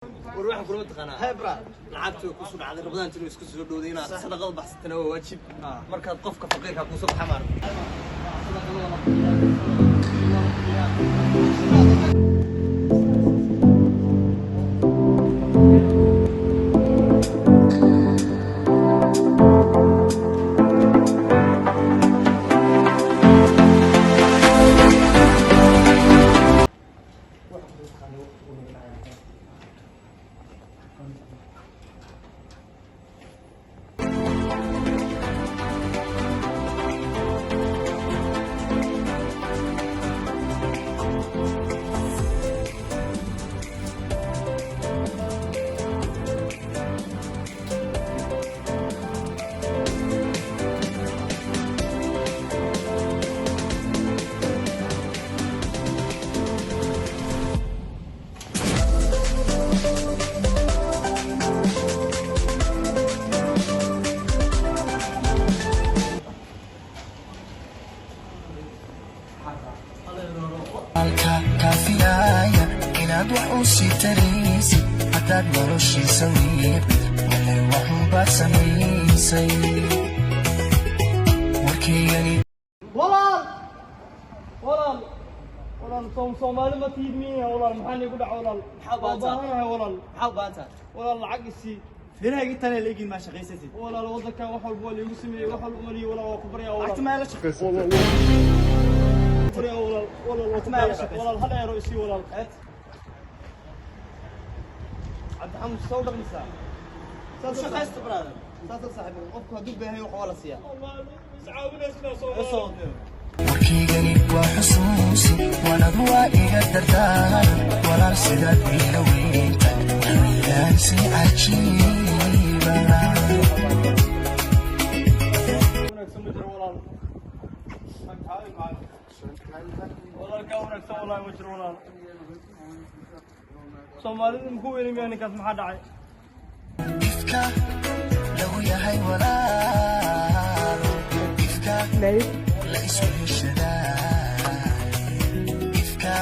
War waxaan kula taqaanaa Hebra. Lacagtu ku soo dhacday Ramadaan inuu isku soo dhowday inaad sadaqada baxsatana waa waajib. Markaad qofka faqiirka ku soo xamaar sadaqada waa la bixiyaa. Alka kaafiyaaya inaad wax u sii taraysid haddaad noloshiisa wiiqid wale waxunbaad samaysay warkaygani. Walaal, walaal, walaal, Soomaali ma tihid miya, walaal? Maxaa niigu dhaca, walaal? Maxaa u Waa baahan tahay? baahanahay, walaal. Maxaa u baahan tahay? Walaal, lacag isii. Firahayga intaan leegin maa shaqaysatid? Walaal, waddankan wax walba waa liigu sameeyey, wax walba maliyo, walaal, waa ku baryaa, walaal. Lacagta maa la shaqaysatid? Baryaa, walaal, walaal, waa ku Maa la baryaa. shaqaysatid? Walaal, hal eero isii, walaal. Cabdixamud, soo dhaqmaysaa. Shaqaysta, brother. Saasa saaxiib, qofku hadduu baahan yahay wax waa la siiyaa. Iscaawinaysnaa. Soo Soomaali. wadnayo. Warkaygani waa xusuusi wanad waa iga dardaaran walaal, sidaad iila weynta weeyaan si cajiiba. Wanaagsan ma jiro, walaal. Walaal, kaa wanaagsan walaal ma jiro, walaal. Soomaalida muku weyni miyaa ninkaas? Maxaa dhacay? Ifka lagu yahay walaal, ifka la isu heshadaa, ifka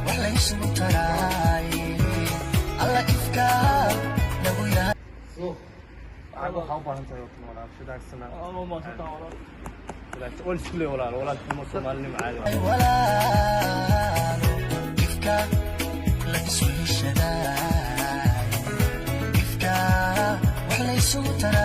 wax la isugu taraay alla, ifka lagu yahay. Lacag waxaa u baahan tahay oo walaal shidaagsana. Waa mahadsantahay, walaal. Wal isku leeyahay, walaal, walaalnimo, Soomaalinimo caadi ah. Walaal, ifka la isu heshadaa, ifka wax la isugu taraay.